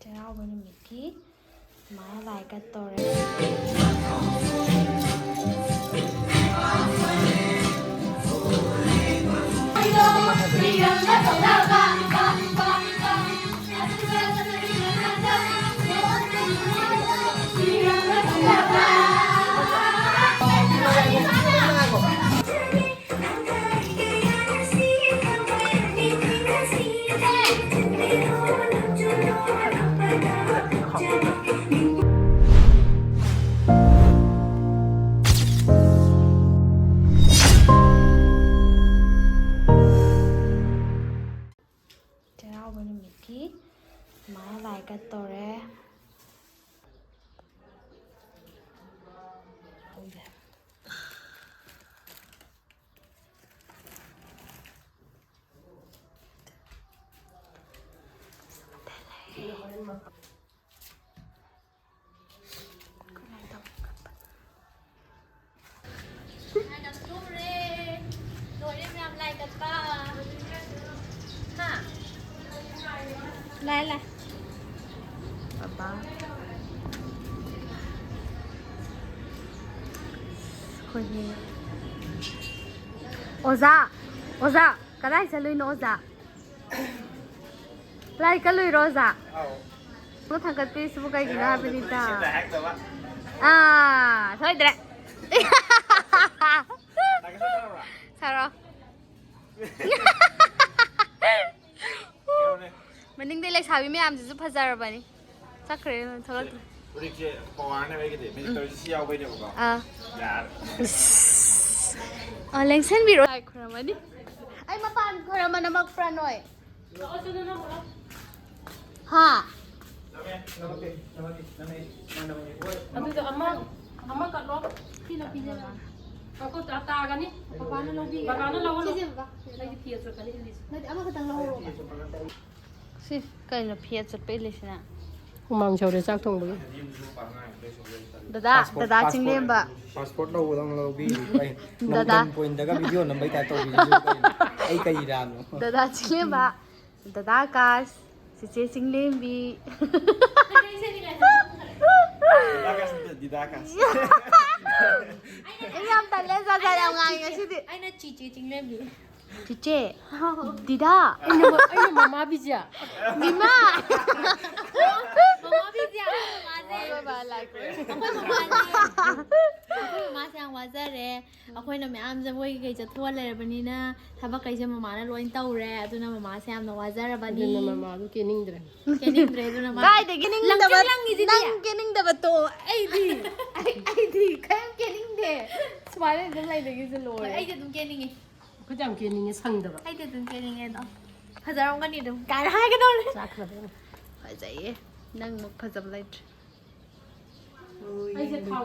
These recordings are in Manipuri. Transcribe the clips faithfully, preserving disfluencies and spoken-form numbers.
ꯆꯩꯔꯥꯎꯕ ꯅꯨꯃꯤꯠꯀꯤ ꯁꯨꯃꯥꯏꯅ ꯂꯥꯏ ꯀꯠꯇꯧꯔꯦ꯫ ꯆꯩꯔꯥꯎꯕ ꯅꯨꯃꯤꯠꯀꯤ ꯁꯨꯃꯥꯏꯅ ꯂꯥꯏ ꯀꯠꯇꯧꯔꯦ꯫ ꯂꯣꯏꯔꯦ ꯃꯌꯥꯝ ꯂꯥꯏ ꯀꯠꯄ꯫ ꯍꯥ? ꯂꯥꯏ, ꯂꯥꯏ꯫ ꯕꯕꯥ꯫ ꯑꯩꯈꯣꯏꯒꯤ ꯑꯣꯖꯥ, ꯑꯣꯖꯥ, ꯀꯗꯥꯏ ꯆꯠꯂꯨꯏꯅꯣ ꯑꯣꯖꯥ? ꯂꯥꯏ ꯀꯜꯂꯨꯏꯔꯣ ꯑꯣꯖꯥ? ꯑꯧ꯫ ꯊꯥꯡꯒꯠꯄꯤꯔꯤꯁꯤꯕꯨ ꯀꯩꯒꯤꯅꯣ ꯍꯥꯏꯕꯅꯤꯗ꯫ ꯁꯦꯟꯗ ꯍꯥꯏꯔꯛꯇꯕ꯫ ꯑꯥ, ꯁꯣꯏꯗ꯭ꯔꯦ꯫ ꯂꯥꯏ ꯀꯠꯄ ꯆꯠꯂꯕ꯭ꯔꯥ? ꯁꯥꯔꯣ꯫ ꯀꯩꯅꯣꯅꯦ꯫ ꯃꯅꯤꯡꯗꯩ ꯂꯩꯁꯥꯕꯤ ꯃꯌꯥꯝꯁꯤꯁꯨ ꯐꯖꯔꯕꯅꯤ꯫ ꯆꯠꯈ꯭ꯔꯦ, ꯊꯣꯛꯂꯛꯇ꯭ꯔꯦ꯫ ꯍꯧꯖꯤꯛꯁꯦ ꯄꯋꯥꯔꯅꯦꯕ ꯑꯩꯒꯤꯗꯤ꯫ ꯃꯦꯖꯤꯛ ꯇꯧꯔꯤꯁꯦ ꯁꯤ ꯌꯥꯎꯕꯩꯅꯦꯕꯀꯣ꯫ ꯑꯥ꯫ ꯌꯥꯔꯦ꯫ ꯑ, ꯂꯦꯡꯁꯟꯕꯤꯔꯣ꯫ ꯂꯥꯏ ꯈꯨꯔꯝꯃꯅꯤ꯫ ꯑꯩ ꯃꯄꯥꯟ ꯈꯨꯔꯝꯕ ꯅꯝꯃꯛꯄ꯭ꯔꯥ ꯅꯣꯏ? ꯍꯥ? ꯑꯗꯨꯗꯣ ꯑꯃ, ꯑꯃ ꯀꯠꯂꯣ꯫ ꯁꯤꯅ ꯄꯤꯖꯔꯒꯦ꯫ ꯉꯥꯏꯈꯣ, ꯇꯥ-, ꯇꯥꯒꯅꯤ꯫ ꯕꯕꯥꯅ ꯂꯧꯕꯤꯒꯦ꯫ ꯕꯕꯥꯅ ꯂꯧꯍꯜꯂꯣ꯫ ꯁꯤꯁꯦ ꯕꯕꯥ꯫ ꯑꯩꯗꯤ ꯐꯤ ꯑꯆꯣꯠꯄꯅꯤ ꯏꯜꯂꯤꯁꯦ꯫ ꯅꯠꯇꯦ, ꯑꯃꯈꯛꯇꯪ ꯂꯧꯍꯧꯔꯣꯕ꯫ ꯁꯤ ꯀꯩꯅꯣ ꯐꯤ ꯑꯆꯣꯠꯄ ꯏꯜꯂꯤꯁꯤꯅ? ꯍꯨꯃꯥꯡ ꯁꯧꯔꯦ ꯆꯥꯛ ꯊꯣꯡꯕꯒꯤ꯫ ꯗꯗꯥ, ꯄꯥꯁꯄꯣꯔꯠ, ꯗꯗꯥ ꯄꯥꯁꯄꯣꯔꯠ, ꯆꯤꯡꯂꯦꯝꯕ꯫ ꯄꯥꯁꯄꯣꯔꯠ ꯂꯧꯕꯗꯧꯅ ꯂꯧꯕꯤꯔꯤꯕ ꯑꯩ꯫ ꯗꯗꯥ꯫ ꯅꯣꯡꯗꯝ ꯄꯣꯏꯟꯗꯒ ꯚꯤꯗꯤꯑꯣ ꯅꯝꯕꯩ ꯇꯥꯏꯞ ꯇꯧꯕꯤꯔꯤꯁꯤꯕꯨ ꯀꯩꯅꯣ? ꯑꯩ ꯀꯩ ꯏꯔꯥꯅꯣ? ꯗꯗꯥ ꯆꯤꯡꯂꯦꯝꯕ, ꯗꯗꯥ ꯑꯀꯥꯁ, ꯆꯤꯆꯦ ꯆꯤꯡꯂꯦꯝꯕꯤ꯫ ꯀꯩ ꯁꯦꯠꯅꯤꯡꯉꯥꯏ ꯁꯦꯠꯂꯣ꯫ ꯗꯤꯗꯥ ꯀꯥꯁ ꯅꯠꯇꯦ, ꯗꯤꯗꯥ ꯀꯥꯁ꯫ ꯑꯩ ꯌꯥꯝ ꯇꯜꯂꯦ, ꯖꯥꯠ ꯖꯥꯠ ꯌꯥꯝ ꯉꯥꯡꯉꯦ ꯉꯁꯤꯗꯤ꯫ ꯑꯩꯅ ꯆꯤꯆꯦ ꯆꯤꯡꯂꯦꯝꯕꯤ꯫ ꯆꯤꯆꯦ꯫ ꯗꯤꯗꯥ꯫ ꯑꯩꯅ ꯃ- ꯑꯩꯅ ꯃꯃꯥ ꯕꯤꯖꯤꯌꯥ꯫ ꯃꯤꯃꯥ꯫ ꯃꯃꯥ ꯕꯤꯖꯤꯌꯥ, ꯑꯩꯈꯣꯏ ꯃꯃꯥꯁꯦ꯫ ꯑꯩꯈꯣꯏ ꯃꯃꯥꯁꯦ꯫ ꯑꯩꯈꯣꯏ ꯃꯃꯥꯁꯦ ꯌꯥꯝ ꯋꯥꯖꯔꯦ꯫ ꯑꯩꯈꯣꯏꯅ ꯃꯌꯥꯝ ꯖꯒꯣꯏ ꯀꯩ ꯆꯠꯊꯣꯛꯑ ꯂꯩꯔꯕꯅꯤꯅ ꯊꯕꯛ ꯀꯩꯁꯦ ꯃꯃꯥꯅ ꯂꯣꯏ ꯇꯧꯔꯦ꯫ ꯑꯗꯨꯅ ꯃꯃꯥꯁꯦ ꯌꯥꯝꯅ ꯋꯥꯖꯔꯕꯅꯤ꯫ ꯑꯗꯨꯅ ꯃꯃꯥꯗꯨ ꯀꯦꯅꯤꯡꯗ꯭ꯔꯦ꯫ ꯀꯦꯅꯤꯡꯗ꯭ꯔꯦ꯫ ꯑꯗꯨꯅ ꯃꯥ ꯀꯥꯏꯗꯒꯤ ꯅꯤꯡꯗꯕ ꯂꯪꯇ꯭ꯔꯤꯛ ꯂꯪꯉꯤꯁꯤꯗꯤ꯫ ꯅꯪ ꯀꯦꯅꯤꯡꯗꯕ ꯇꯣ꯫ ꯑꯩꯗꯤ ꯑꯩ- ꯑꯩꯗꯤ ꯀꯔꯤꯝ ꯀꯦꯅꯤꯡꯗꯦ꯫ ꯁꯨꯃꯥꯏꯅ ꯑꯗꯨꯝ ꯂꯩꯗꯒꯤꯁꯨ ꯍꯣꯏ, ꯂꯣꯏꯔꯦ꯫ ꯑꯩꯗꯤ ꯑꯗꯨꯝ ꯀꯦꯅꯤꯡꯉꯤ꯫ ꯑꯩꯈꯣꯏꯗꯤ ꯌꯥꯝ ꯀꯦꯅꯤꯡꯉꯦ, ꯁꯪꯗꯕ꯫ ꯑꯩꯗꯤ ꯑꯗꯨꯝ ꯀꯦꯅꯤꯡꯉꯦ ꯑꯗꯣ꯫ ꯐꯖꯔꯝꯒꯅꯤ ꯑꯗꯨꯝ ꯀꯥꯏꯅ ꯍꯥꯏꯒꯗꯧꯔꯦ꯫ ꯆꯥꯛꯈ꯭ꯔꯕ ꯌꯦꯡꯉꯣ꯫ ꯐꯖꯩꯌꯦ꯫ ꯅꯪꯃꯨꯛ ꯐꯖꯕ ꯂꯩꯇ꯭ꯔꯦ꯫ ꯑꯩꯁꯦ ꯊꯥꯎ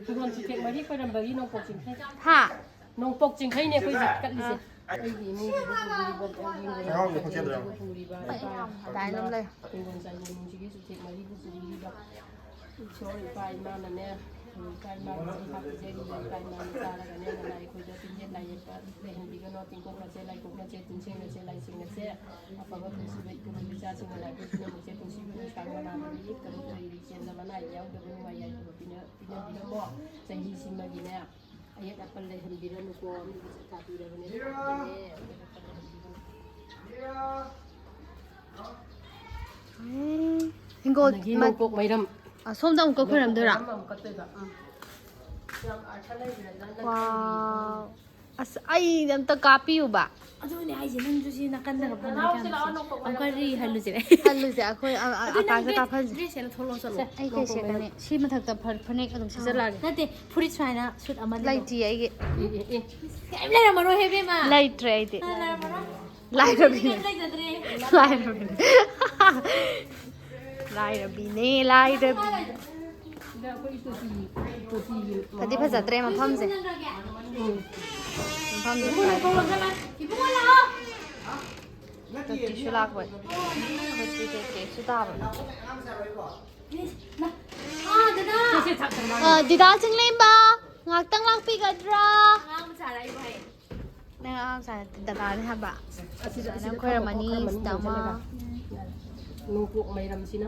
ꯐꯤꯔꯣꯟ ꯆꯤꯊꯦꯛ ꯃꯔꯤ ꯈꯣꯏꯔꯝꯕꯒꯤ ꯅꯣꯡꯄꯣꯛ ꯆꯤꯡꯈꯩ꯫ ꯍꯥ꯫ ꯅꯣꯡꯄꯣꯛ ꯆꯤꯡꯈꯩꯅꯦ ꯑꯩꯈꯣꯏꯁꯦ ꯀꯠꯂꯤꯁꯦ꯫ ꯑꯩꯒꯤ ꯏꯃꯨꯡꯒꯤꯕꯨ ꯄꯨꯔꯤꯕ, ꯑꯩꯒꯤ ꯍꯔꯥꯎꯕ ꯈꯣꯠꯆꯗ꯭ꯔꯣ? ꯏꯃꯨꯡꯒꯤꯕꯨ ꯄꯨꯔꯤꯕ, ꯏꯄꯥ ꯑꯗꯥꯏꯅ ꯑꯗꯨꯝ ꯂꯩ꯫ ꯍꯤꯡꯒꯣꯜ ꯆꯥꯏꯒꯣꯜ ꯅꯨꯡꯁꯤꯒꯤ ꯆꯤꯊꯦꯛ ꯃꯔꯤꯕꯨ ꯄꯨꯕꯤꯔꯤꯕ ꯏꯁꯣꯔ ꯏꯄꯥ ꯏꯃꯥꯅꯅꯦ, ꯏꯄꯥ ꯏꯃꯥꯒꯤ ꯆꯤꯟꯐꯥ ꯄꯤꯖꯔꯤꯕ ꯏꯄꯥ ꯏꯃꯥꯅ ꯆꯥꯔꯒꯅꯦ, ꯅꯅꯥꯏ ꯑꯩꯈꯣꯏꯗ ꯇꯤꯟꯖꯦꯠ ꯂꯥꯏꯌꯦꯠꯄ ꯂꯩꯍꯟꯕꯤꯒꯅꯣ꯫ ꯇꯤꯡꯀꯣꯛꯅꯁꯦ, ꯂꯥꯏꯀꯣꯛꯅꯁꯦ, ꯇꯤꯟꯁꯦꯡꯅꯁꯦ, ꯂꯥꯏꯁꯤꯡꯅꯁꯦ, ꯑꯐꯕ ꯄꯨꯟꯁꯤꯕ ꯏꯄꯨꯔꯣꯏꯕ ꯏꯆꯥꯁꯤꯡꯅ ꯂꯥꯏ ꯄꯨꯟꯁꯤꯅꯃꯛꯁꯦ ꯄꯨꯟꯁꯤꯕ ꯅꯨꯡꯁꯥꯡꯕ ꯅꯥꯕ ꯌꯦꯛꯇꯕ ꯀꯔꯤ ꯆꯦꯟꯗꯕ ꯑꯅꯥ ꯑꯌꯦꯛ ꯌꯥꯎꯗꯕ ꯅꯨꯡꯉꯥꯏ ꯌꯥꯏꯐꯕ ꯄꯤꯅ- ꯄꯤꯅꯕꯤꯔꯝꯃꯣ꯫ ꯆꯍꯤꯁꯤꯃꯒꯤꯅꯦ ꯑꯌꯦꯠ ꯑꯄꯟ ꯂꯩꯍꯟꯕꯤꯔꯅꯨꯀꯣ꯫ ꯃꯤꯒꯤ ꯆꯠꯊꯥ ꯄꯤꯔꯕꯅꯦ꯫ ꯎꯝ, ꯍꯤꯡꯒꯣꯜ ꯑꯗꯒꯤ ꯃ- ꯅꯣꯡꯄꯣꯛ ꯃꯩꯔꯝ꯫ ꯑ, ꯁꯣꯝꯗ ꯑꯃꯨꯛ ꯀꯛꯈꯣꯏꯔꯝꯗꯣꯏꯔꯥ? ꯃꯩꯔꯝ ꯑꯃꯨꯛ ꯀꯠꯇꯣꯏꯕ꯫ ꯎꯝ꯫ ꯌꯥꯝ ꯑꯔꯊ ꯂꯩꯕ꯭ꯔꯥ? ꯅꯪ ꯋꯥꯎ꯫ ꯑꯁ, ꯑꯩ ꯑꯝꯇ ꯀꯥꯞꯄꯤꯌꯨꯕ꯫ ꯑꯗꯨꯅꯦ ꯍꯥꯏꯁꯦ, ꯅꯪꯁꯨ ꯁꯤ ꯅꯥꯀꯟꯗꯒ ꯅꯅꯥꯎꯁꯦ ꯂꯥꯛꯑꯣ, ꯅꯣꯡꯄꯣꯛ ꯑꯃꯨꯛꯀ ꯔꯤ ꯍꯜꯂꯨꯁꯤꯔꯦ꯫ ꯍꯜꯂꯨꯁꯦ, ꯑꯩꯈꯣꯏ ꯑ- ꯑ- ꯑꯗꯨ ꯅꯪ ꯑꯀꯥꯁꯇ ꯗ꯭ꯔꯦꯁ- ꯀꯥꯞꯍꯜꯁꯦ꯫ ꯗ꯭ꯔꯦꯁꯁꯦ ꯂꯧꯊꯣꯛ ꯂꯧꯁꯜꯂꯣ꯫ ꯁꯦ, ꯑꯩ ꯀꯩ ꯁꯦꯠꯀꯅꯤ? ꯁꯤ ꯃꯊꯛꯇ ꯐ- ꯐꯅꯦꯛ ꯑꯗꯨꯝ ꯁꯦꯠꯆꯜꯂꯛꯑꯒꯦ꯫ ꯅꯠꯇꯦ, ꯐꯨꯔꯤꯠ ꯁꯨꯃꯥꯏꯅ ꯁꯨꯠ ꯑꯃ ꯂꯤꯠꯂꯣ꯫ ꯂꯩꯇꯤꯌꯦ ꯑꯩꯒꯤ꯫ ꯑꯦ, ꯑꯦ, ꯑꯦ꯫ ꯀꯩꯝ ꯂꯩꯔꯝꯃꯔꯣꯏ ꯍꯦ ꯏꯕꯦꯝꯃ꯫ ꯂꯩꯇ꯭ꯔꯦ ꯑꯩꯗꯤ꯫ ꯅꯪ ꯂꯩꯔꯝꯃꯔꯣꯏ꯫ ꯂꯥꯏꯔꯕꯤꯅꯦ꯫ ꯀꯩꯝ ꯂꯩꯖꯗ꯭ꯔꯦ꯫ ꯂꯥꯏꯔꯕꯤꯅꯦ꯫ ꯂꯥꯏꯔꯕꯤꯅꯦ, ꯂꯥꯏꯔꯕꯤ꯫ ꯁꯤꯗ ꯑꯩꯈꯣꯏ ꯇꯣꯇꯤ, ꯇꯣꯇꯤꯒꯤ ꯐꯗꯤ ꯐꯖꯗ꯭ꯔꯦ ꯃꯐꯝꯁꯦ꯫ ꯎꯝ꯫ ꯃꯐꯝꯁꯦ ꯏꯕꯨꯡꯉꯣ ꯐꯖꯗ꯭ꯔꯦ꯫ ꯂꯥꯛꯑꯣ꯫ ꯏꯕꯨꯡꯉꯣ ꯂꯥꯛꯑꯣ꯫ ꯇꯣꯇꯤꯁꯨ ꯂꯥꯛꯄ꯫ ꯑꯩꯈꯣꯏ ꯇꯤ ꯀꯦꯛꯁꯨ ꯇꯥꯕ꯫ ꯑꯥ, ꯗꯗꯥ꯫ ꯑ, ꯗꯤꯗꯥ ꯆꯤꯡꯂꯦꯝꯕ, ꯉꯥꯛꯇꯪ ꯂꯥꯛꯄꯤꯒꯗ꯭ꯔꯥ? ꯑꯉꯥꯡ ꯃꯆꯥꯔ ꯑꯩꯕꯨ ꯍꯥꯏꯌꯦ꯫ ꯅꯪ ꯑꯉꯥꯡ ꯃꯆꯥ ꯅꯠꯇꯦ, ꯗꯗꯥꯅꯦ ꯍꯥꯏꯕ꯫ ꯑꯁꯤꯗ, ꯑꯗꯨꯃꯥꯏꯅ ꯑꯁꯤꯗ ꯈꯣꯏꯔꯝꯃꯅꯤ, ꯈꯔ ꯃꯈꯣꯡ ꯈꯔ ꯁꯤꯗ ꯃꯅꯨꯡ ꯑꯃ꯫ ꯆꯪꯁꯤꯜꯂꯒ꯫ ꯅꯣꯡꯄꯣꯛ ꯃꯩꯔꯝꯁꯤꯅ꯫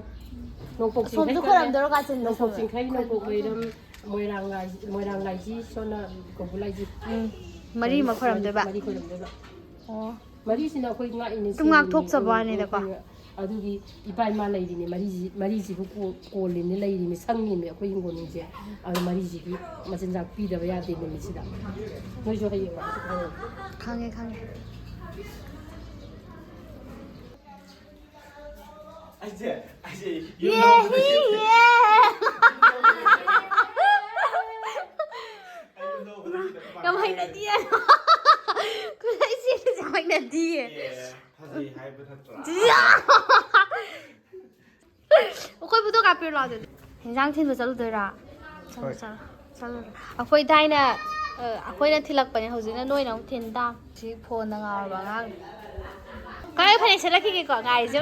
ꯅꯣꯡꯄꯣꯛ ꯑꯁꯣꯝꯁꯨ ꯆꯤꯡꯈꯩ ꯈꯣꯏꯔꯝꯗꯣꯏꯔꯣ, ꯀꯥꯆꯤꯟꯗꯁꯨ? ꯅꯣꯡꯄꯣꯛ ꯆꯤꯡꯈꯩ, ꯅꯣꯡꯄꯣꯛ ꯃꯩꯔꯝ, ꯃꯣꯏꯔꯥꯡ ꯂꯥꯏ-, ꯃꯣꯏꯔꯥꯡ ꯂꯥꯏꯖꯤ, ꯁꯣꯝꯅ ꯀꯧꯕ꯭ꯔꯨ ꯂꯥꯏꯖꯤ꯫ ꯎꯝ, ꯃꯔꯤ ꯑꯃ ꯈꯣꯏꯔꯝꯗꯣꯏꯕ? ꯃꯔꯤ ꯈꯣꯏꯔꯝꯗꯣꯏꯕ꯫ ꯑꯣ꯫ ꯃꯔꯤꯁꯤꯅ ꯑꯩꯈꯣꯏ ꯉꯥꯛꯏꯅꯦ, ꯑꯗꯨꯝ ꯁꯤꯅꯤꯅꯦ꯫ ꯉꯥꯛꯊꯣꯛꯆꯕ ꯎꯝ, ꯋꯥꯅꯤꯗꯀꯣ꯫ ꯑꯩꯈꯣꯏꯅ ꯑꯗꯨꯒꯤ ꯏꯄꯥ ꯏꯃꯥ ꯂꯩꯔꯤꯅꯦ, ꯃꯔꯤꯁꯤ, ꯃꯔꯤꯁꯤꯕꯨ ꯀꯣ-, ꯀꯣꯜꯂꯤꯅꯦ, ꯂꯩꯔꯤꯅꯦ, ꯁꯪꯉꯤꯅꯦ ꯑꯩꯈꯣꯏ ꯍꯤꯡꯒꯣꯜꯅꯨꯡꯁꯦ꯫ ꯑꯗꯨ ꯃꯔꯤꯁꯤꯒꯤ ꯃꯆꯤꯟꯖꯥꯛ ꯄꯤꯗꯕ ꯌꯥꯗꯦ ꯅꯨꯃꯤꯠꯁꯤꯗ꯫ ꯅꯣꯏꯁꯨ ꯍꯌꯦꯡ ꯂꯥꯛꯑꯁꯨ ꯈꯪꯉꯅꯤ꯫ ꯈꯪꯉꯦ, ꯈꯪꯉꯦ꯫ ꯑꯩꯁꯦ, ꯑꯩꯁꯦ, you know, ꯌꯦ, ꯍꯤ, ꯌꯦ꯫ ꯑꯩ ꯌꯨꯝꯗ ꯎꯕꯗ ꯃꯤꯅ ꯈꯨꯄꯥꯛ ꯌꯥꯝ ꯍꯩꯅꯗꯤꯌꯦ꯫ ꯈꯨꯠꯂꯩ ꯁꯦꯠꯂꯤꯁꯦ ꯌꯥꯝ ꯍꯩꯅꯗꯤꯌꯦ꯫ ꯑꯦ, ꯐꯖꯩ ꯍꯥꯏꯕ ꯅꯠꯇ꯭ꯔꯥ? ꯌꯥ! ꯑꯩꯈꯣꯏ ꯐꯣꯇꯣ ꯀꯥꯞꯄꯤꯔꯣ ꯂꯥꯛꯑꯣ ꯑꯗꯨꯗꯤ꯫ ꯍꯤꯟꯖꯥꯡ ꯊꯤꯟꯕ ꯆꯠꯂꯨꯗꯣꯏꯔꯥ? ꯆꯠꯂꯨ, ꯍꯣꯏ꯫ ꯆꯠꯂꯨ, ꯆꯠꯂꯨꯔꯣ꯫ ꯑꯩꯈꯣꯏ ꯊꯥꯏꯅ, ꯑ, ꯑꯩꯈꯣꯏꯅ ꯊꯤꯜꯂꯛꯄꯅꯦ, ꯍꯧꯖꯤꯛꯅ ꯅꯣꯏꯅ ꯑꯃꯨꯛ ꯊꯤꯟ ꯇꯥ꯫ ꯁꯤ ꯐꯣꯟꯗ ꯉꯥꯎꯔꯕ ꯑꯉꯥꯡ꯫ ꯀꯥꯏ, ꯐꯅꯦꯛ ꯁꯦꯠꯂꯛꯈꯤꯒꯦꯀꯣ, ꯉꯥꯏꯔꯤꯁꯦ꯫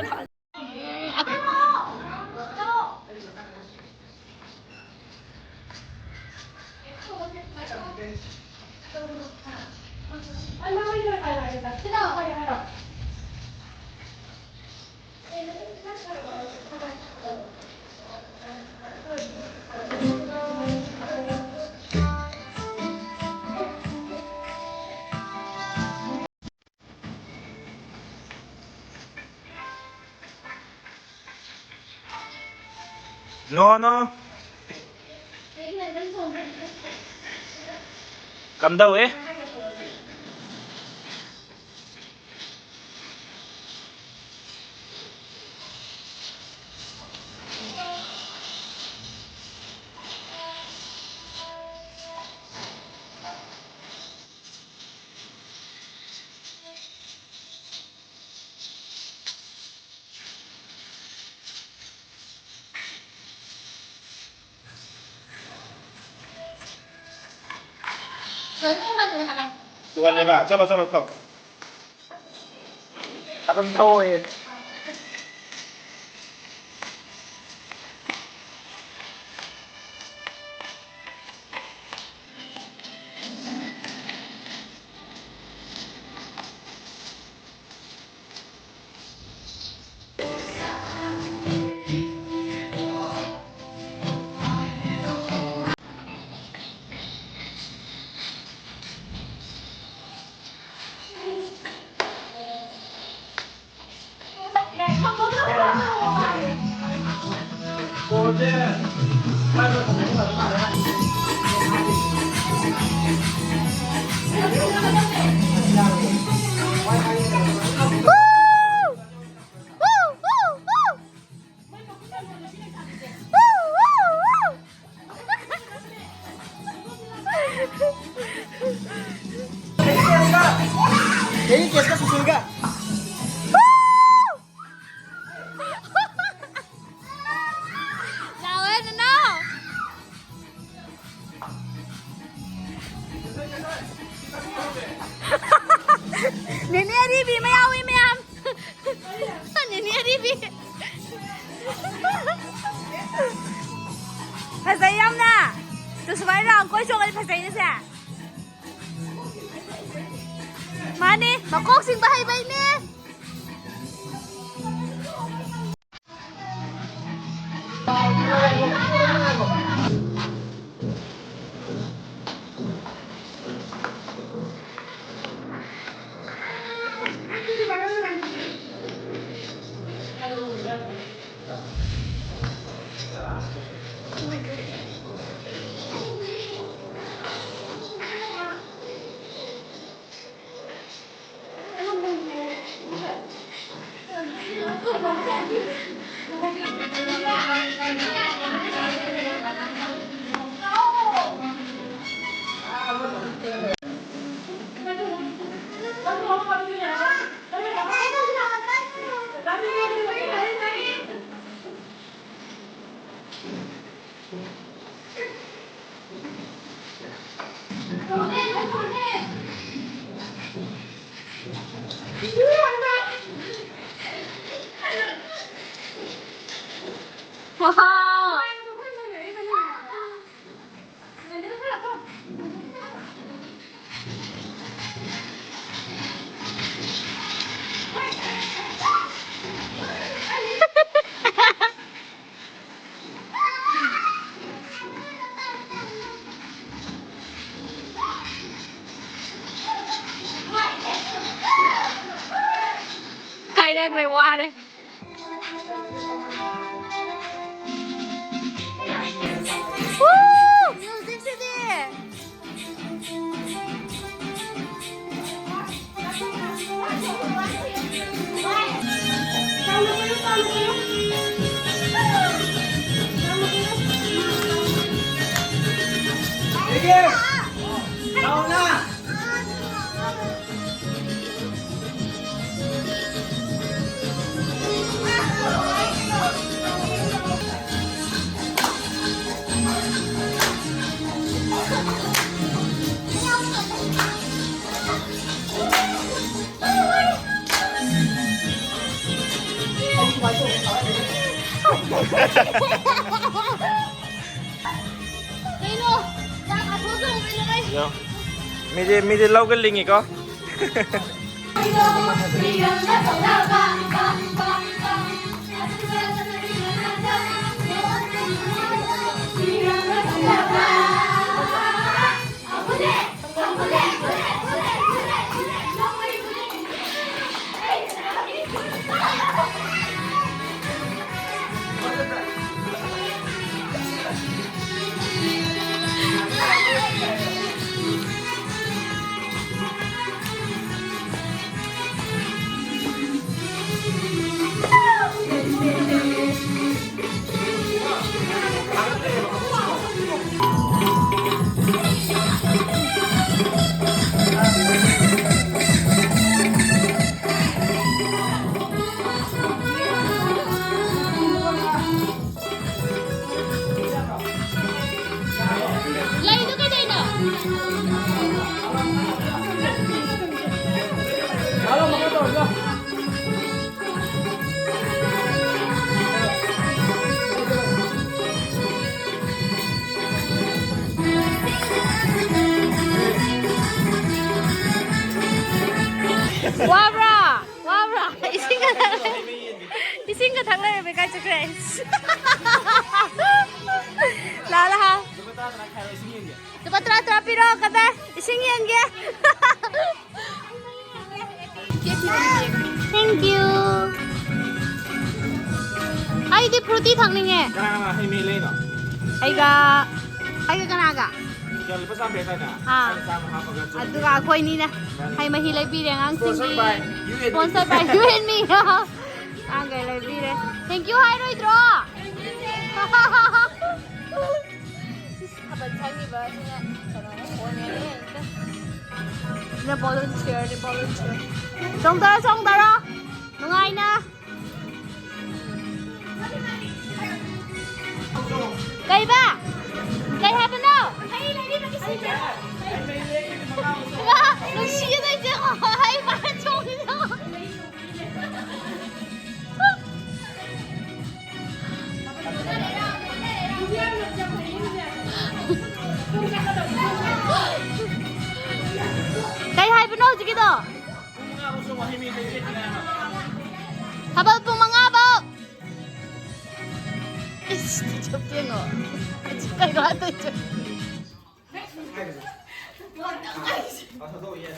No, no. ꯀꯝꯗꯧꯋꯦ? ꯅꯨꯡꯉꯥꯏꯔꯦꯕ? ꯆꯠꯂꯣ, ꯆꯠꯂꯣ, ꯆꯠꯂꯣ꯫ ꯑꯗꯨꯝ ꯊꯧꯑꯣꯌꯦ꯫ यही केस का सुसुई का। ꯂꯥꯎꯑꯦ ꯅꯅꯥꯎ꯫ ꯅꯦꯅꯦ ꯑꯔꯤꯕꯤ ꯑꯃ ꯌꯥꯎꯏ ꯃꯌꯥꯝ꯫ ꯅꯦꯅꯦ ꯑꯔꯤꯕꯤ꯫ ꯐꯖꯩ ꯌꯥꯝꯅ꯫ ꯑꯗꯨ ꯁꯨꯃꯥꯏꯅ ꯔꯥꯎꯟ ꯀꯣꯏ ꯆꯣꯡꯉꯗꯤ ꯐꯖꯩꯅꯦ ꯁꯦ꯫ ꯃꯥꯅꯦ, ꯃꯀꯣꯛ ꯁꯤꯡꯕ ꯍꯩꯕꯩꯅꯦ꯫ ꯀꯥꯏꯔꯛꯂꯦ, ꯋꯥꯔꯦ꯫ ꯀꯩꯅꯣ? ꯆꯥꯛ ꯑꯊꯣꯡ ꯊꯣꯡꯕꯩ ꯂꯣꯏ꯫ ꯌꯣ꯫ ꯃꯤꯗꯤ, ꯃꯤꯗꯤ ꯂꯧꯒ ꯂꯤꯡꯉꯤꯀꯣ꯫ ꯂꯩꯗꯣ ꯀꯩꯗꯩꯅꯣ? ꯋꯥꯕ꯭ꯔꯥ? ꯋꯥꯕ꯭ꯔꯥ? ꯏꯁꯤꯡꯒ ꯊꯛ-, ꯏꯁꯤꯡꯒ ꯊꯛ ꯂꯩꯔꯝꯃꯦ, ꯀꯥꯏ ꯆꯠꯈ꯭ꯔꯦ? ꯂꯥ, ꯂꯥ, ꯍꯥ? ꯂꯨꯄꯥ ꯇꯔꯥ, ꯇꯔꯥ ꯄꯤꯔꯣ, ꯀꯗꯥꯏ? ꯏꯁꯤꯡ ꯌꯦꯟꯒꯦ꯫ Thank you. ꯑꯩꯗꯤ ꯐ꯭ꯔꯨꯇꯤ ꯊꯛꯅꯤꯡꯉꯦ꯫ ꯀꯅꯥ ꯀꯅꯥ ꯍꯩ ꯃꯍꯤ ꯂꯩꯅꯣ? ꯑꯩꯒ, ꯑꯩꯒ ꯀꯅꯥꯒ? ꯀꯌꯥ ꯂꯨꯄꯥ ꯆꯥꯝꯃ ꯄꯤꯔꯛꯇꯥꯏꯅꯦ? ꯑꯥ꯫ ꯆꯥꯝꯃ ꯍꯥꯞꯄꯒ ꯆꯨꯝꯅ ꯑꯗꯨꯒ ꯑꯩꯈꯣꯏ ꯑꯅꯤꯅ ꯍꯩ ꯃꯍꯤ ꯂꯩꯕꯤꯔꯦ ꯑꯉꯥꯡꯁꯤꯡꯒꯤ꯫ Sponsored by you and me. Sponsor by you and me. ꯑꯉꯥꯡꯈꯩ ꯂꯩꯕꯤꯔꯦ꯫ Thank you ꯍꯥꯏꯔꯣꯏꯗ꯭ꯔꯣ? ꯊꯥꯕꯜ ꯁꯪꯉꯤꯕ ꯑꯁꯤꯅ ꯀꯩꯅꯣꯅꯦ, ꯑꯣꯅꯦꯅꯦ ꯍꯦꯛꯇ꯫ ꯁꯤꯅ volunteerꯅꯦ, volunteer꯫ ꯆꯣꯡꯊꯔꯣ, ꯆꯣꯡꯊꯔꯣ꯫ ꯅꯨꯡꯉꯥꯏꯅ꯫ ꯀꯩꯕ? ꯀꯩ ꯍꯥꯏꯕꯅꯣ? ꯋꯥ, ꯅꯨꯡꯁꯤꯌꯦ ꯅꯪꯁꯦ꯫ ꯍꯩ ꯃꯥꯅ ꯆꯣꯡꯉꯤꯗꯣ꯫ ꯀꯩ ꯍꯥꯏꯕꯅꯣ ꯍꯧꯖꯤꯛꯀꯤꯗꯣ? ꯊꯥꯕꯜ ꯄꯨꯡ ꯃꯉꯥ ꯐꯥꯎ꯫ ꯏꯁ, ꯆꯞ ꯌꯦꯡꯉꯣ꯫ ꯀꯩꯅꯣ ꯍꯥꯏꯗꯣꯏꯁꯦ?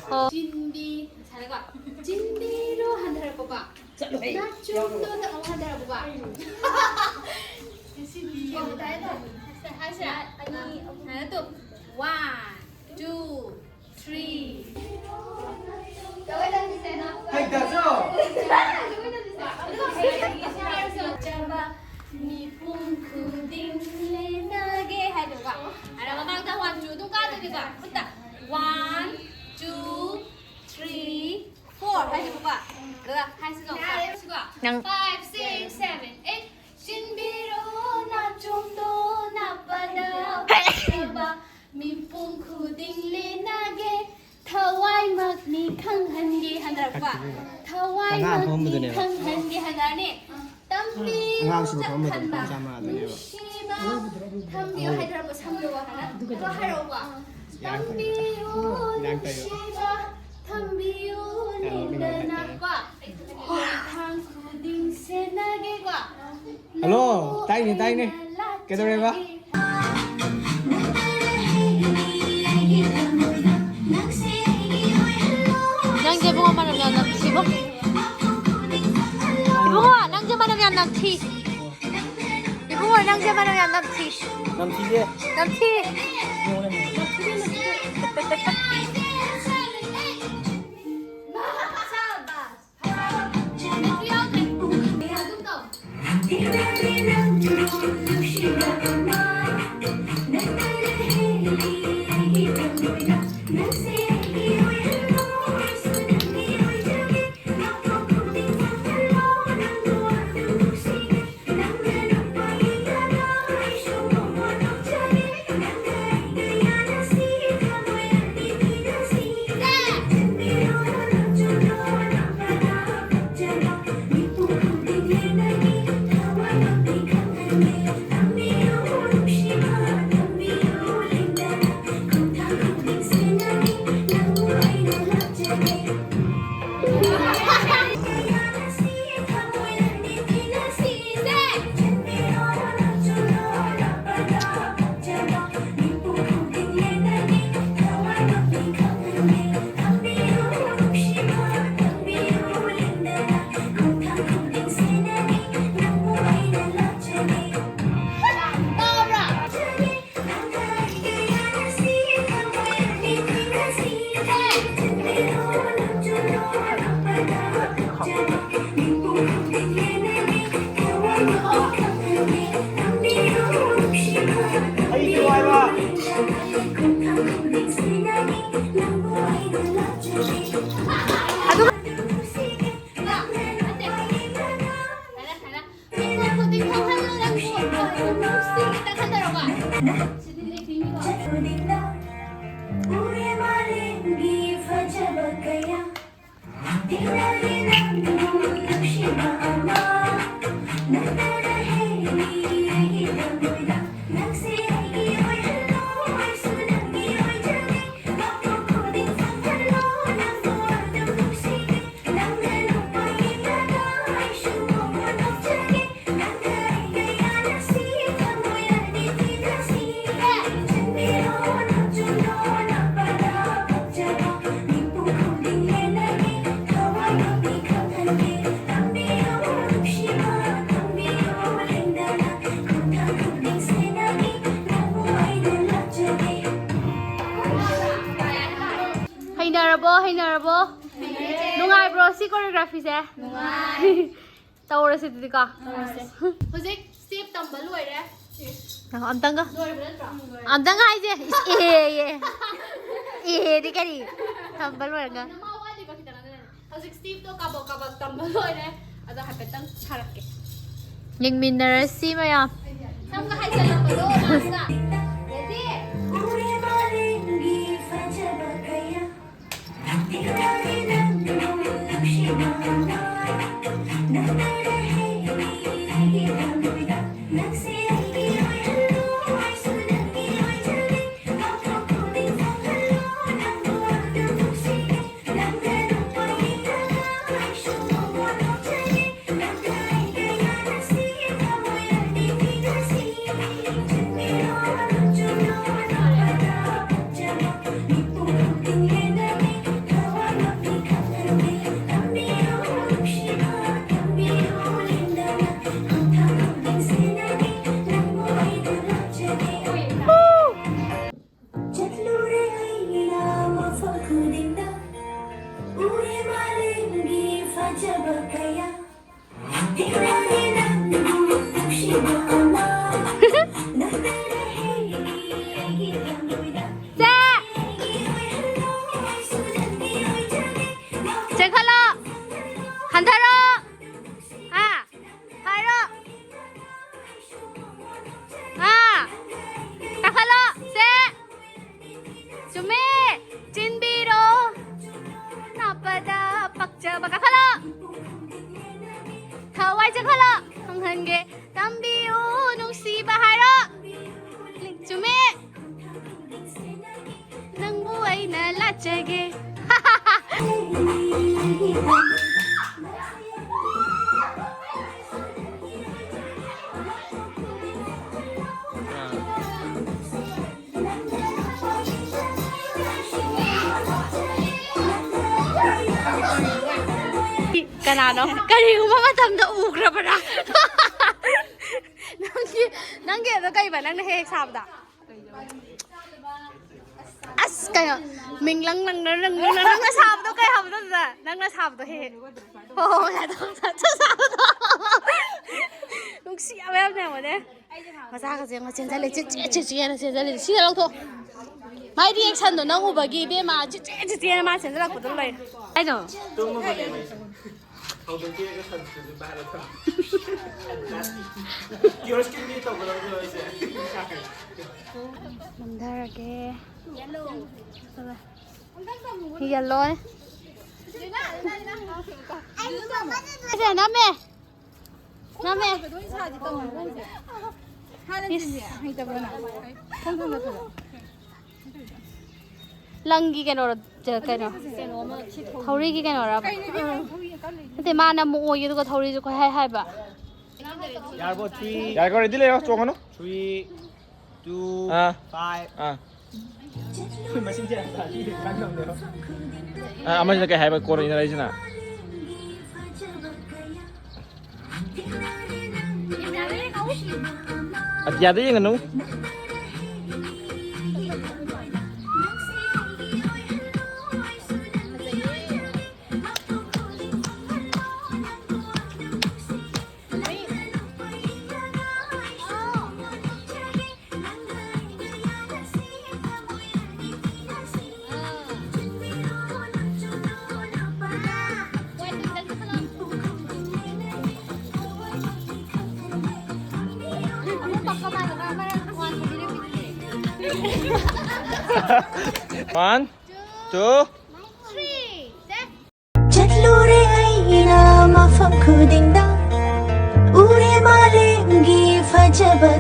ꯍꯣ꯫ ꯆꯤꯟꯕꯤ ꯁꯥꯔꯒ ꯆꯤꯟꯕꯤꯔꯣ ꯍꯟꯊꯔꯛꯄꯀꯣ꯫ ꯆꯠꯂꯣꯍꯦ꯫ ꯅꯥꯆꯣꯝꯗꯣ ꯇꯧ ꯍꯟꯊꯔꯛꯄꯀꯣ꯫ ꯍꯥꯏꯁꯤꯔꯥ? ꯑꯅꯤ, ꯑꯍꯨꯝ꯫ ꯁꯥꯔꯒ ꯇꯨ꯫ One, two, three꯫ ꯍꯩ, ꯗꯥ ꯖꯣ꯫ ꯆꯥꯕ ꯃꯤꯄꯨꯝ ꯈꯨꯗꯤꯡ ꯂꯦꯟꯅꯒꯦ ꯍꯥꯏꯗꯣꯏꯕ꯫ ꯑꯗ ꯃꯃꯥꯡꯗ one, two ꯑꯗꯨꯝ ꯀꯥꯗꯣꯏꯅꯦꯕ꯫ ꯈꯨꯠꯇ one, two, three, four ꯍꯥꯏꯗꯣꯏꯕꯀꯣ꯫ ꯑꯗꯨꯒ ꯍꯥꯏꯁꯤꯀꯣ꯫ ꯅꯪ five, six, seven, eight꯫ ꯆꯤꯟꯕꯤꯔꯣ ꯅꯥꯆꯣꯝꯗꯣ ꯅꯥꯄꯗ ꯐꯖꯕ ꯃꯤꯄꯨꯝ ꯈꯨꯗꯤꯡ ꯂꯦꯟꯅꯒꯦ꯫ ꯊꯋꯥꯏꯃꯛꯅꯤ ꯈꯪꯍꯟꯒꯦ ꯍꯟꯊꯔꯛꯄ꯫ ꯊꯋꯥꯏꯃꯛꯅꯤ ꯈꯪꯍꯟꯒꯦ ꯍꯟꯊꯔꯅꯤ꯫ ꯇꯝꯕꯤꯌꯨ ꯑꯉꯥꯡꯁꯤꯕꯨ ꯐꯝꯕꯗ ꯆꯥꯛꯍꯟꯕ ꯂꯨꯄꯥ ꯆꯥꯝꯃ ꯉꯥꯛꯇꯅꯦꯕ꯫ ꯅꯨꯡꯁꯤꯕ꯫ ꯊꯝꯕꯤꯌꯨ ꯍꯥꯏꯗ꯭ꯔꯕ ꯁꯝꯗꯨꯕ ꯍꯥꯟꯅ꯫ ꯑꯗꯣ ꯍꯥꯏꯔꯛꯎꯀꯣ꯫ ꯏꯔꯥꯡ ꯇꯧꯏꯗ꯫ ꯇꯝꯕꯤꯌꯨ ꯏꯔꯥꯡ ꯇꯧꯏꯕ꯫ ꯅꯨꯡꯁꯤꯕ꯫ ꯊꯝꯕꯤꯌꯨ ꯌꯥꯝ ꯅꯣꯛꯅꯤꯡꯕ ꯅꯦꯝꯅꯅ꯫ ꯍꯥꯏꯇꯥꯔꯦ꯫ ꯀꯣ꯫ ꯈꯣꯡꯊꯥꯡ ꯈꯨꯗꯤꯡ ꯁꯦꯟꯅꯒꯦꯀꯣ꯫ ꯍꯜꯂꯣ, ꯇꯥꯏꯅꯦ, ꯇꯥꯏꯅꯦ꯫ ꯀꯩꯗꯧꯔꯦꯕ? ꯅꯪꯁꯦ ꯏꯕꯨꯡꯉꯣ ꯃꯅꯝ ꯌꯥꯝ ꯅꯝꯊꯤꯕꯣ꯫ ꯏꯕꯨꯡꯉꯣ, ꯅꯪꯁꯦ ꯃꯅꯝ ꯌꯥꯝ ꯅꯝꯊꯤ꯫ ꯏꯕꯨꯡꯉꯣ, ꯅꯪꯁꯦ ꯃꯅꯝ ꯌꯥꯝ ꯅꯝꯊꯤ꯫ ꯅꯝꯊꯤꯌꯦ꯫ ꯅꯝꯊꯤ꯫ ꯌꯦꯡꯉꯨꯅꯦ꯫ ꯍꯩꯅꯔꯕꯣ? ꯍꯩꯅꯔꯕꯣ? ꯅꯨꯡꯉꯥꯏꯕ꯭ꯔꯣ ꯁꯤ choreographyꯁꯦ? ꯇꯧꯔꯁꯤ ꯑꯗꯨꯗꯤꯀꯣ꯫ ꯍꯧꯖꯤꯛ step ꯇꯝꯕ ꯂꯣꯏꯔꯦ꯫ ꯑꯝꯇꯪꯒ꯫ ꯂꯣꯏꯔꯕ ꯅꯠꯇ꯭ꯔꯣ? ꯑꯝꯇꯪꯒ ꯍꯥꯏꯁꯦ꯫ ꯏꯁ, ꯑꯦ, ꯑꯦ꯫ ꯑꯦꯗꯤ ꯀꯔꯤ? ꯇꯝꯕ ꯂꯣꯏꯔꯒ꯫ ꯅꯃꯥ ꯋꯥꯠꯂꯤꯕ ꯈꯤꯇꯪ ꯑꯗꯨꯅꯅꯦ꯫ ꯍꯧꯖꯤꯛ stepꯇꯣ ꯀꯥꯕꯛ ꯀꯥꯕꯛ ꯇꯝꯕ ꯂꯣꯏꯔꯦ꯫ ꯑꯗꯣ ꯍꯥꯏꯐꯦꯠꯇꯪ ꯁꯥꯔꯛꯀꯦ꯫ ꯌꯦꯡꯃꯤꯟꯅꯔꯁꯤ ꯃꯌꯥꯝ꯫ ꯁꯝꯒ ꯍꯥꯏꯖꯜꯂꯛꯄꯗꯣ lastꯇ꯫ Ready? ꯀꯅꯥꯅꯣ? ꯀꯔꯤꯒꯨꯝꯕ ꯃꯇꯝꯗ ꯎꯈ꯭ꯔꯕ꯭ꯔꯥ? ꯅꯪꯒꯤ ꯅꯪꯒꯤ ꯑꯗꯣ ꯀꯩꯕ ꯅꯪꯅ ꯍꯦꯛ ꯍꯦꯛ ꯁꯥꯕꯗ? ꯑꯁ ꯀꯩꯅꯣ, ꯃꯤꯡꯂꯪ ꯂꯪꯅ ꯂꯪꯅ ꯅꯪꯅ ꯁꯥꯕꯗꯣ ꯀꯩ ꯍꯥꯏꯕꯗꯣ ꯑꯗꯨꯗ? ꯅꯪꯅ ꯁꯥꯕꯗꯣ ꯍꯦꯛ ꯍꯦꯛ꯫ ꯍꯣ ꯍꯣ ꯍꯣꯏ ꯑꯗꯣ ꯁꯥꯕꯗꯣ꯫ ꯅꯨꯡꯁꯤ ꯌꯥꯝ ꯌꯥꯝ ꯌꯥꯝꯕꯅꯦ꯫ ꯃꯆꯥꯒꯁꯦ ꯌꯦꯡꯉꯣ ꯆꯦꯟꯁꯤꯜꯂꯦ ꯆꯦ ꯆꯦ ꯆꯦ ꯆꯦꯅ ꯆꯦꯟꯁꯤꯜꯂꯦ꯫ ꯁꯤꯗ ꯂꯧꯊꯣꯛ꯫ ꯃꯥꯏ ꯔꯤꯌꯦꯛꯁꯟꯗꯣ ꯅꯪ ꯎꯕꯒꯤ ꯏꯕꯦꯝꯃ ꯆꯦ ꯆꯦ ꯆꯦ ꯆꯦꯅ ꯃꯥ ꯆꯦꯟꯁꯤꯜꯂꯛꯄꯗꯣ ꯂꯩ꯫ ꯀꯩꯅꯣ? ꯍꯧꯗꯣꯛꯄꯤꯔꯒ ꯁꯟꯁꯀ꯭ꯔꯤꯟꯁꯨ ꯄꯥꯏꯔꯒ ꯀꯤꯌꯣꯁꯀꯤꯗꯤ ꯇꯧꯒꯗꯕꯗꯣ ꯑꯩꯁꯦ꯫ ꯅꯝꯊꯔꯒꯦ꯫ ꯌꯦꯜꯂꯣꯅꯦ꯫ ꯁꯦ ꯅꯝꯃꯦ꯫ ꯅꯝꯃꯦ꯫ ꯏꯁ꯫ ꯂꯪꯒꯤ ꯀꯩꯅꯣꯔꯣ? ꯀꯩꯅꯣ? ꯊꯧꯔꯤꯒꯤ ꯀꯩꯅꯣꯔꯕ? ꯅꯠꯇꯦ, ꯃꯥꯅ ꯑꯃꯨꯛ ꯑꯣꯏꯒꯦ ꯑꯗꯨꯒ ꯊꯧꯔꯤꯁꯨ ꯈꯣꯏ ꯍꯥꯏ ꯍꯥꯏꯕ꯫ ꯌꯥꯔꯕꯣ? Three, ꯌꯥꯔꯦꯀꯣ, ready ꯂꯩꯔꯣ, ꯆꯣꯡꯉꯅꯨ꯫ Three, two, ꯑꯥ꯫ Five. ꯑꯥ꯫ ꯑꯥ, ꯑꯃꯁꯤꯅ ꯀꯩ ꯍꯥꯏꯕ ꯀꯣꯟꯅ ꯏꯅꯔꯛꯏꯁꯤꯅ? ꯑꯇꯤꯌꯥꯗ ꯌꯦꯡꯒꯅꯨ꯫ One, two. ꯆꯠꯂꯨꯔꯦ ꯑꯩꯅ ꯃꯐꯝ ꯈꯨꯗꯤꯡꯗ, ꯎꯔꯦ ꯃꯥꯂꯦꯝꯒꯤ ꯐꯖꯕ